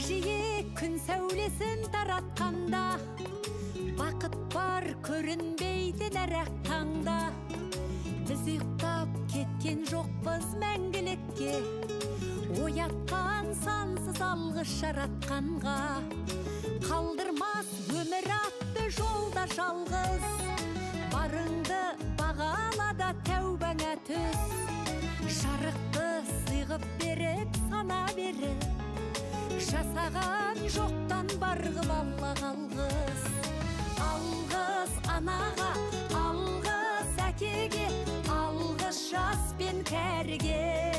Көкжиек күн сәулесін таратқанда, бақыт бар көрінбейтін әр-ақ таңда. Біз ұйықтап кеткен жоқпыз мәңгілікке, оятқан сансыз алғыс жаратқанға. Қалдырмас өмір атты жолда жалғыз, барыңды бағала да тәубаңа түс. Жарықты сыйғып беріп, сана беріп, жасаған жоқтан бар қып Аллаға алғыс. Алғыс анаға, алғыс әкеге, алғыс жас пен кәріге.